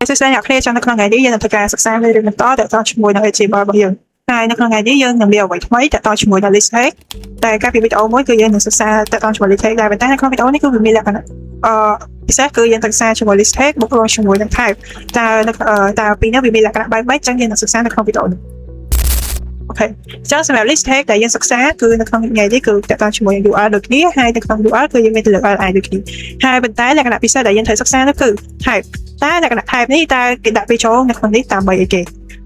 សួស្តីអ្នកគ្នា។ចឹងនៅក្នុងថ្ងៃនេះយើងនឹងធ្វើការសិក្សាមេរៀនបន្តទាក់ទងជាមួយនឹង HTML របស់យើងហើយនៅក្នុងថ្ងៃនេះយើងនឹងមានអ្វីថ្មីទាក់ទងជាមួយនឹង list tag តែកាលពីវីដេអូមួយគឺយើងនឹងសិក្សាទាក់ទងជាមួយ list tag ដែរប៉ុន្តែនៅក្នុងវីដេអូនេះគឺវាមានលក្ខណៈពិសេសគឺយើងសិក្សាជាមួយ list tag បូករួមជាមួយនឹង type តើនៅតើពីរនេះវាមានលក្ខណៈបែបម៉េចចឹងយើងនឹងសិក្សានៅក្នុងវីដេអូនេះOK ចឹងសម្រាប់ list tag ដែលយើងសិក្សាគឺនៅក្នុងថ្ងៃនេះគឺទាក់ទងជាមួយនឹង UL ដូចគ្នាហើយនៅក្នុង UL គឺយើងមានទៅលើ LI ដូចគ្នាហើយប៉ុន្តែលក្ខណៈពិសេសដែលយើងត្រូវសិក្សានោះគឺ type តើលក្ខណៈ type នេះតើគេដាក់វាចូលនៅក្នុងនេះដើម្បីអីគេ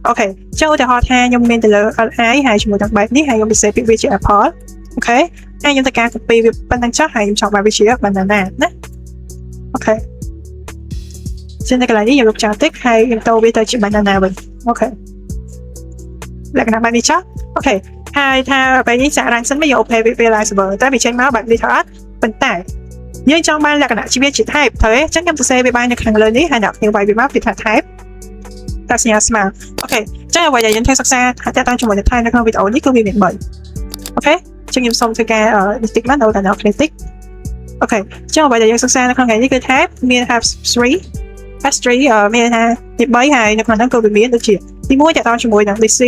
OK ចុះឧទាហរណ៍ថាខ្ញុំមានទៅលើ LI ហើយជាមួយនឹងបែបនេះហើយខ្ញុំពិសេសពាក្យវាជា apple OK ហើយខ្ញុំត្រូវការ copy វាប៉ុណ្ណឹងចុះហើយខ្ញុំចង់បានវាជា banana ណាOK ចឹងនៅកន្លែងនេះខ្ញុំលុបចោលតិចហើយខ្ញុំដូរវាទៅជា banana វិញ OK លក្ខណៈបែបនេះចុះOK ហើយថាបែបនេះចាក់ run សិនមកយក open វា live server តែវាចេញមកបែបនេះថាអត់ប៉ុន្តែយើងចង់បានលក្ខណៈជាវាជា type ត្រូវទេអញ្ចឹងខ្ញុំសរសេរវាបាននៅខាងលើនេះហើយអ្នកគ្នាវាយវាមកវាថា type តែសញ្ញាស្មើOK អញ្ចឹងអ្វីដែលយើងធ្វើសិក្សាថាតើជាមួយនឹង type នៅក្នុងវីដេអូនេះគឺវាមាន3OK អញ្ចឹងខ្ញុំសូមធ្វើការនេះតិចមកដល់តែអ្នកគ្នាតិច OK អញ្ចឹងអ្វីដែលយើងសិក្សានៅក្នុងថ្ងៃនេះគឺ type មាន have 3 S3 មានថាទី3ហើយនៅក្នុងហ្នឹងគឺវាមានដូចជាទី1តើតជាមួយនឹង DC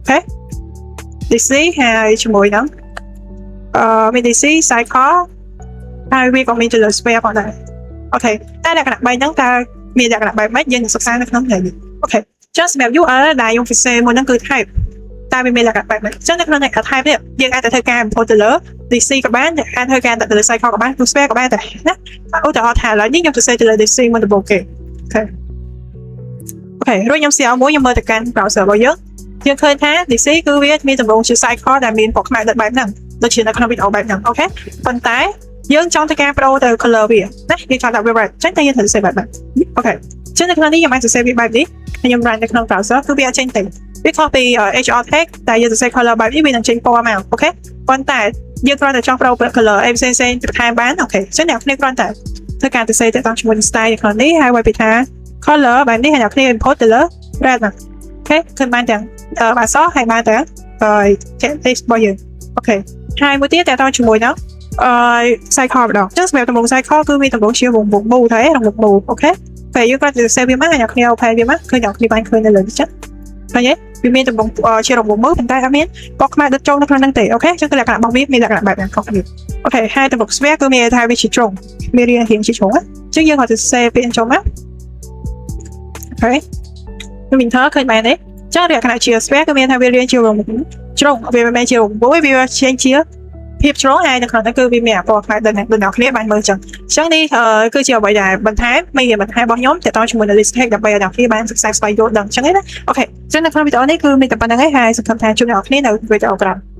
OK DC ហើយជាមួយនឹងមាន DC circle ហើយវាក៏មានទៅលើ square ផងដែរ OK តែលក្ខណៈ3ហ្នឹងតើមានលក្ខណៈបែបម៉េចយើងនឹងសិក្សានៅក្នុងថ្ងៃនេះOK ចឹងសម្រាប់ UL ដែលខ្ញុំពិសេសមុនហ្នឹងគឺ type តើវាមានលក្ខណៈបែបម៉េចចឹងនៅក្នុង type នេះយើងអាចទៅធ្វើការ input ទៅលើ DC ក៏បានអាចធ្វើការដាក់ទៅលើ circle ក៏បានឬ square ក៏បានដែរណាឧទាហរណ៍ថាឥឡូវនេះខ្ញុំសរសេរទៅលើ DC មុនដំបូងគេOK OK រួចខ្ញុំ CL មួយខ្ញុំមើលទៅកាន់ browser របស់យើងយើងឃើញថា DC គឺវាមានទម្រង់ជា circle ដែលមានពណ៌ខ្មៅដិតបែបហ្នឹងដូចជានៅក្នុងវីដេអូបែបហ្នឹង OK ប៉ុន្តែយើងចង់ធ្វើការប្ដូរទៅ color វាណាយើងចង់ដាក់វា red ចឹងតែយើងត្រូវសរសេរបែបហ្នឹង OK ចឹងនៅក្នុងនេះខ្ញុំអាចសរសេរវាបែបនេះខ្ញុំ run នៅក្នុង browser គឺវាអត់ចេញទេវាខុសពី HR tag តែយើងសរសេរ color បែបនេះវានឹងចេញពណ៌មក OK ប៉ុន្តែយើងគ្រាន់តែចង់ប្ដូរ color អីផ្សេងៗបន្ថែមបាន OK ចឹងអ្នកគ្នាគ្រាន់តែធ្វើការសរសេរតាក់ទងជាមួយនឹង style នៅក្នុងនេះហើយវាយពីថា color បែបនេះហើយអ្នកគ្នា input ទៅលើ red មក OK ឃើញបានទាំងអក្សរហើយបានទាំងអឺ text របស់យើង OK ហើយមួយទៀតតាក់ទងជាមួយនឹងអឺ circle ម្ដងចឹងសម្រាប់ទម្រង់ circle គឺវាទម្រង់ជាវងវងមូលទៅរង្វង់មូល OK ពេលយើងគាត់ទៅ save វាមកហើយអ្នកគ្នា open វាមកឃើញអ្នកគ្នាបានឃើញនៅលើនេះចឹងឃើញទេវាមានទម្រង់ជារង្វង់មូលប៉ុន្តែអត់មានពណ៌ខ្មៅដិតចូលនៅក្នុងហ្នឹងទេOK ចឹងគឺលក្ខណៈរបស់វាមានលក្ខណៈបែបហ្នឹងខុសគ្នាOK ហើយទម្រង់ square គឺមានថាវាជាជ្រុងមានរាងរាងជាជ្រុងចឹងយើងគាត់ទៅ save ពាក្យចូលមក OK ខ្ញុំ enter ឃើញបែបនេះចឹងលក្ខណៈជា square គឺមានថាវារាងជារង្វង់ជ្រុងវាមិនមែនជារង្វង់វាជាងជាភាពជ្រុងហើយនៅក្នុងនោះគឺវាមានអាពណ៌ខ្មៅដិតដូចអ្នកគ្នាបានមើលចឹងអញ្ចឹងនេះគឺជាអ្វីដែលបន្ថែមមេរៀនបន្ថែមរបស់ខ្ញុំទាក់ទងជាមួយនឹង list tag ដើម្បីឲ្យអ្នកគ្នាបានសិក្សាស្វែងយល់ដឹងអញ្ចឹងណាOK អញ្ចឹងនៅក្នុងវីដេអូនេះគឺមានតែប៉ុណ្ណឹងឯងហើយសង្ឃឹមថាជួបអ្នកគ្នានៅវីដេអូក្រោយ។